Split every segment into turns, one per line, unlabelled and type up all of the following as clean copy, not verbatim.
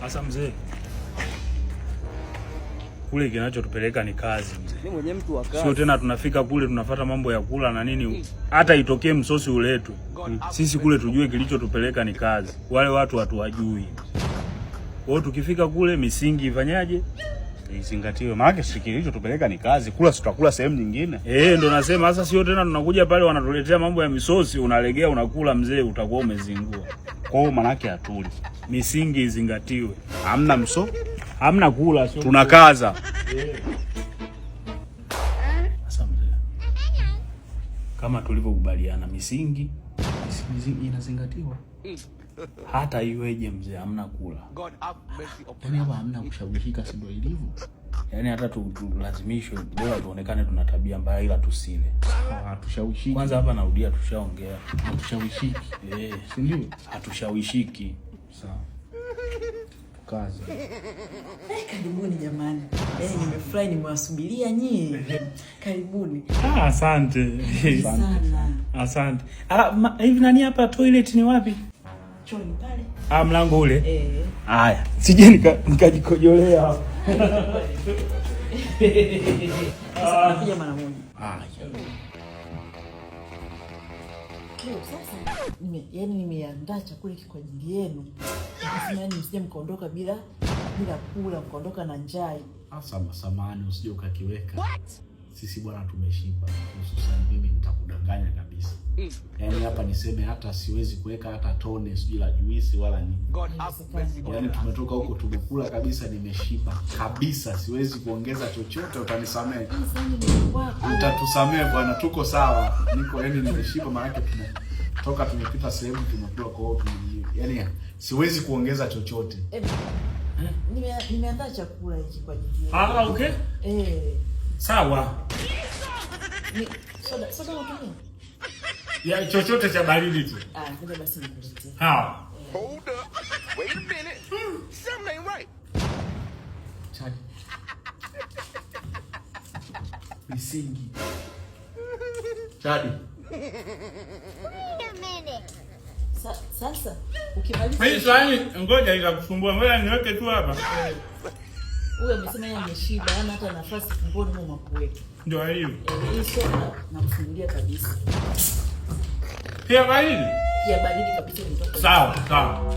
Sasa mzee, kule kinachotupeleka ni kazi mzee.
Mimi mwenyewe mtu wa kazi.
Sio tena tunafika kule tunafata mambo ya kula na nini, hata itokee msosi uletwe, sisi kule tujue kilichotupeleka ni kazi. Wale watu hatuwajui. Kwa hiyo tukifika kule misingi ifanyaje?
Izingatiwe, maana si kilichotupeleka ni kazi. Kula tutakula sehemu nyingine.
Eh, ndo nasema sasa, sio tena tunakuja pale wanatuletea mambo ya misosi, unalegea unakula mzee, utakuwa umezingua.
Kwa hiyo maana hatuli.
Misingi izingatiwe,
Hamna mso,
hamna kula, sio
tunakaza.
Sasa mzee, kama tulivyokubaliana, misingi
Misingi inazingatiwa.
hata iweje mzee, hamna kula.
Yaani hapa hamna kushawishika, si ndio ilivyo?
Yaani hata tulazimishwe, bora tuonekane tuna tabia mbaya, ila tusile.
Hatushawishiki.
Kwanza hapa narudia, tushaongea
Hatushawishiki.
eh,
Si ndio?
hatushawishiki.
Sawa. Tukaze.
Karibuni jamani, yaani nimefurahi, nimewasubiria nyie. Karibuni
Ah, asante
sana.
asante. Ah, hivi nani hapa toilet ni wapi?
Chooni pale
Ah, mlango ule.
eh.
Haya, sije nikajikojolea hapa.
Sasa nakuja mara moja.
Ah,
Leo sasa yaani nimeandaa chakula hiki kwa ajili yenu, nikasema yaani msije mkaondoka bila kula, mkaondoka na njaa.
Sasa samahani, usije ukakiweka. Sisi bwana tumeshiba, hususan mimi nitakudanganya kabisa. Yaani hapa niseme hata siwezi kuweka hata tone sijui la juisi wala nini. Yaani tumetoka huko tumekula kabisa, nimeshiba kabisa, siwezi kuongeza chochote, utanisamehe.
Sasa ni wako.
Utatusamehe bwana, tuko sawa. Niko yaani nimeshiba, maanake tumetoka tumepita sehemu tumekula, kwa hiyo yaani siwezi kuongeza chochote.
Nimeandaa chakula hiki kwa ajili yenu.
Ah, okay.
Eh,
Sawa.
ni soda unatumia?
Ya chochote cha baridi tu.
Ah, ngoja basi nikuletee.
Sawa.
Hold up. Wait a minute. Something ain't right.
Chadi. Misingi. Chadi.
Wait a minute.
Sasa ukimaliza
Hii sahani ngoja itakusumbua. Ngoja niweke tu hapa.
Huyu amesema yeye ameshiba, hana hata nafasi tumboni mwa kuweka.
Ndio hiyo.
Eh, hii soda namfungulia kabisa.
Pia baridi.
Pia baridi kabisa imetoka.
Sawa, sawa.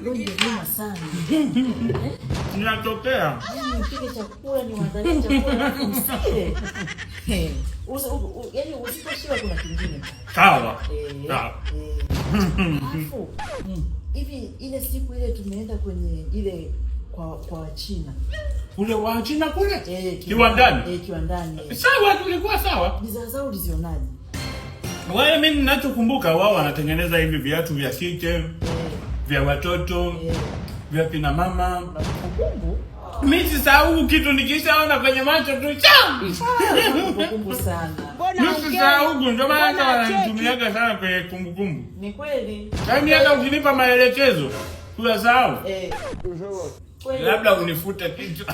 Leo nimevuma sana.
Ninatokea.
Yaani nipike chakula niwaandalie chakula alafu msile. Eh, yaani usiposhiba kuna kingine.
Sawa.
Eh,
Sawa.
eh. Alafu hivi ile siku ile tumeenda kwenye ile kwa Wachina.
Kule wa China kule?
Eh,
Kiwandani.
Eh, kiwandani. Eh.
Sawa, tulikuwa sawa.
Bidhaa zao ulizionaje?
Wale mimi ninachokumbuka wao wanatengeneza hivi viatu vya kike, vya watoto, vya kina mama.
Na kumbukumbu?
Mimi sisahau kitu nikishaona kwenye macho tu cha.
Kumbukumbu sana.
Mimi sisahau, ndio maana hata wananitumiaga sana kwenye kumbukumbu.
Ni kweli.
Yaani hata ukinipa maelekezo kuyasahau.
Eh. Kweli.
Labda unifute kichwa.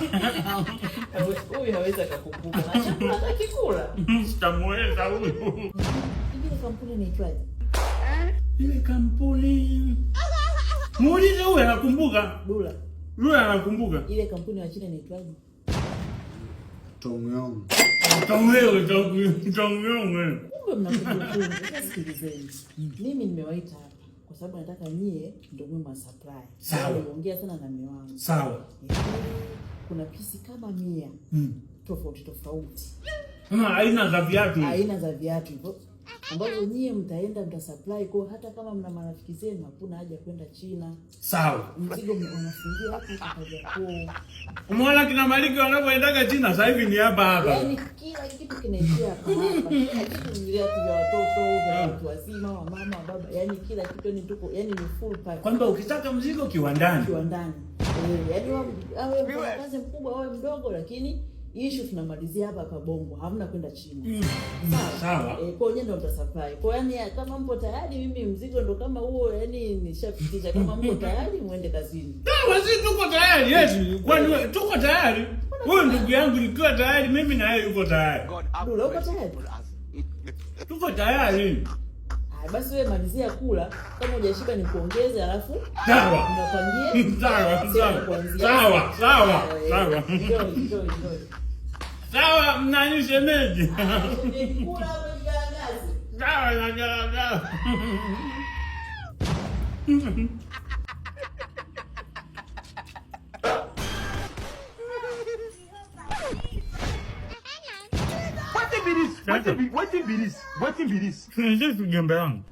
Huyu hawezi akakumbuka. Na chakula atakikula.
Sitamuweza huyu.
Hivi ile kampuni inaitwaje?
Ile kampuni. Muulize huyu anakumbuka.
Dula.
Huyu anakumbuka.
Ile kampuni ya China inaitwaje?
Tongyong.
Tongeo, tongeo, tongeo.
Kumbe mna kumbukumbu. Sasa sikilizeni. Mimi nimewaita hapa kwa sababu nataka nyie ndio mwe ma supply.
Sawa.
Nimeongea sana na mume wangu.
Sawa.
Eh, kuna pisi kama 100 tofauti tofauti.
Aina za viatu.
Aina za viatu hivyo ambavyo nyie mtaenda mtasupply kwa, hata kama mna marafiki zenu hakuna haja kwenda China.
Sawa.
Mzigo unafungia hapo Kariakoo.
Umeona kina Maliki wanavyoendaga China sasa hivi ni hapa hapa.
Yaani kila kitu kinaishia hapa hapa. Kila kitu, viatu vya watoto, vya watu wazima, wa mama, wa baba, yaani kila kitu ni tuko, yaani ni full pack.
Kwamba ukitaka mzigo kiwandani.
Kiwandani. Eh, yaani awe mfanyakazi mkubwa awe mdogo, lakini issue tunamalizia hapa hapa Bongo, hamna kwenda China. Sawa.
Sawa.
Eh, kwa hiyo ndio mtasupply. Kwa hiyo yani kama mpo tayari, mimi mzigo ndo kama huo, yani nishapitisha. Kama mpo tayari muende kazini.
Sawa, sisi tuko tayari yetu. Kwani tuko tayari. Huyu ndugu yangu nikiwa tayari, mimi na yeye yuko tayari.
Dula, uko tayari?
Tuko tayari.
Haya basi wewe malizia kula, kama hujashiba nikuongeze alafu
Sawa.
mnapangie.
Sawa,
Sio
sawa.
kuanzia.
Sawa, sawa,
Eh,
sawa.
Enjoy, enjoy, enjoy.
Sawa, mnani shemeji.
Kula hapo jigaragaze.
Sawa, sawa, sawa.
Wetin be this? Wetin be this? Wetin be this?
Mjomba wangu.